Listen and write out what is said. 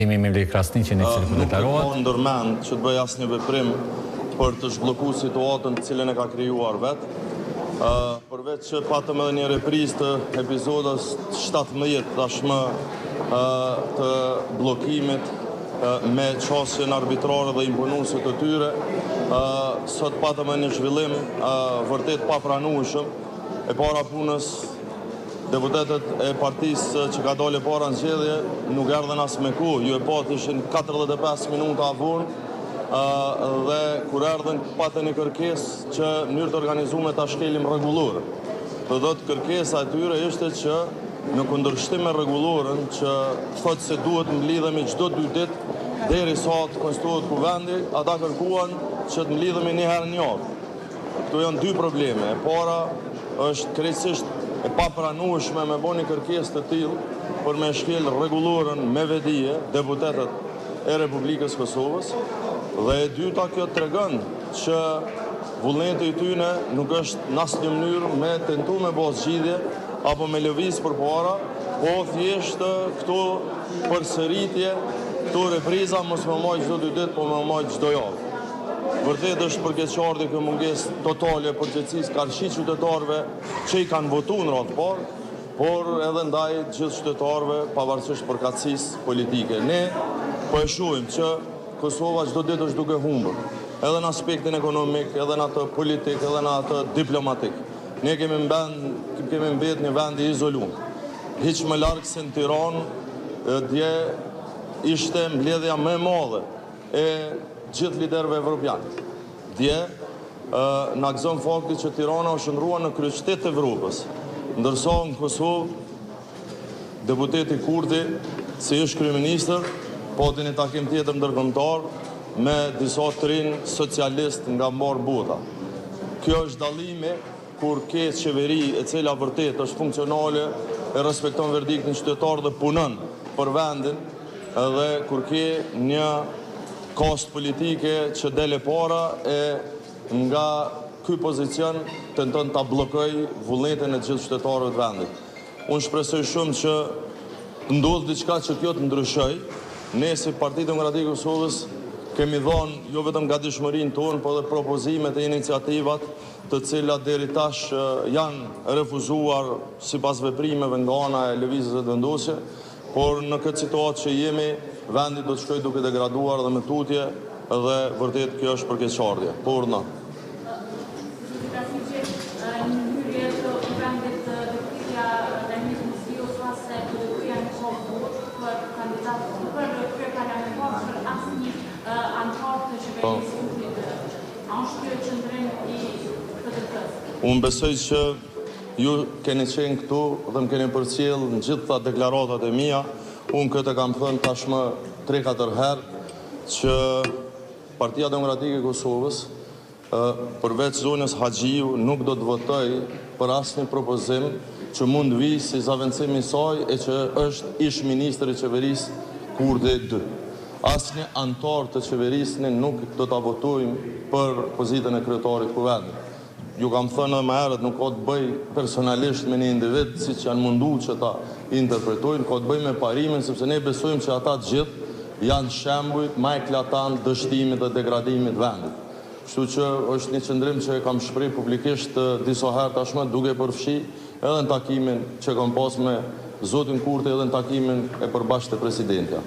Kemi Memli Krasniqin i cili po deklarohet. Nuk e ka ndërmend që të bëjë asnjë veprim për të zhbllokuar situatën të cilën e ka krijuar vetë. Përveç që patëm edhe një reprizë të epizodës 17 tashmë të bllokimit me qasjen arbitrare dhe imponuese të tyre, sot patëm edhe një zhvillim vërtet të papranueshëm. E para punës Deputetët e partisë që ka dalë e para në zgjedhje nuk erdhën as me kohë, ju e patë ishin 45 minuta vonë dhe kur erdhën patën një kërkesë që në mënyrë të organizume ta shkelim rregulloren. Do thotë kërkesa e tyre ishte që në kundërshtim me rregulloren që thotë se duhet mblidhemi çdo dy ditë derisa të konstituohet kuvendi, ata kërkuan që të mblidhemi një herë në javë. Këtu janë dy probleme. E para është krejtësisht e papranueshme me bo një kërkesë të tillë për me shkel rregulloren me vetëdije deputetët e Republikës së Kosovës dhe e dyta kjo tregon që vullneti i tyne nuk është në asnjë mënyrë me tentu me bo zgjidhje apo me lëviz përpara, po thjesht këto përsëritje, këto repriza mos me majt çdo dy ditë, po me majt çdo javë. Vërtet është për keqardhje kjo mungesë totale e përgjegjësisë karshi qytetarëve që i kanë votu në radhë të parë, por edhe ndaj gjithë qytetarëve pavarësisht përkatësisë politike. Ne po e shohim që Kosova çdo ditë është duke humbur, edhe në aspektin ekonomik, edhe në atë politik, edhe në atë diplomatik. Ne kemi mben, kemi mbet një vend i izolum. Hiç më larg se në Tiranë dje ishte mbledhja më e madhe e gjithë liderëve evropianë. Dje, na gëzon fakti që Tirana u shndërrua në kryeqytet të Evropës, ndërsa në Kosovë deputeti Kurti, si ish kryeministër, pati një takim tjetër ndërkombëtar me disa të rinj socialistë nga mbarë bota. Kjo është dallimi kur ke qeveri e cila vërtet është funksionale, e respekton verdiktin qytetar dhe punon për vendin, edhe kur ke një kastë politike që del e para e nga ky pozicion tenton ta bllokojë vullnetin e të gjithë qytetarëve të vendit. Unë shpresoj shumë që të ndodhë diçka që kjo të ndryshojë. Ne si Parti Demokratike e Kosovës kemi dhënë jo vetëm gatishmërinë tonë, por edhe propozimet e iniciativat të cilat deri tash janë refuzuar sipas veprimeve nga ana e Lëvizjes Vetëvendosje, por në këtë situatë që jemi, vendi do të shkojë duke degraduar edhe më tutje dhe vërtet kjo është për keqardhje. Po urdhno. Zoti Krasniqi, në hyrje të Kuvendit, deputetja Lemije Musliu tha se PDK-ja nuk ka votë për kandidat për kryeparlamentar për asnjë anëtar të qeverisë Kurti dy. A është ky qëndrim i PDK-së? Unë besoj që ju keni qenë këtu dhe më keni përcjellë në gjitha deklaratat e mia. Unë këtë e kam thënë tashmë tre-katër herë që Partia Demokratike e Kosovës përveç zonjës Haxhiu nuk do të votojë për asnjë propozim që mund të vijë si zavendësim i saj e që është ish-ministër i qeverisë Kurti dy. Asnjë anëtar të qeverisë ne nuk do ta votojmë për pozitën e kryetarit të Kuvendit. Ju kam thënë edhe më herët, nuk ka të bëjë personalisht me një individ, siç janë mundu që ta interpretojnë, ka të bëjë me parimin, sepse ne besojmë që ata të gjithë janë shembujt ma eklatant të dështimit dhe degradimit të vendit. Kështu që është një qëndrim që e kam shpreh publikisht disa herë tashmë, duke përfshi edhe në takimin që kam pas me zotin Kurti edhe në takimin e përbashkët te presidentja.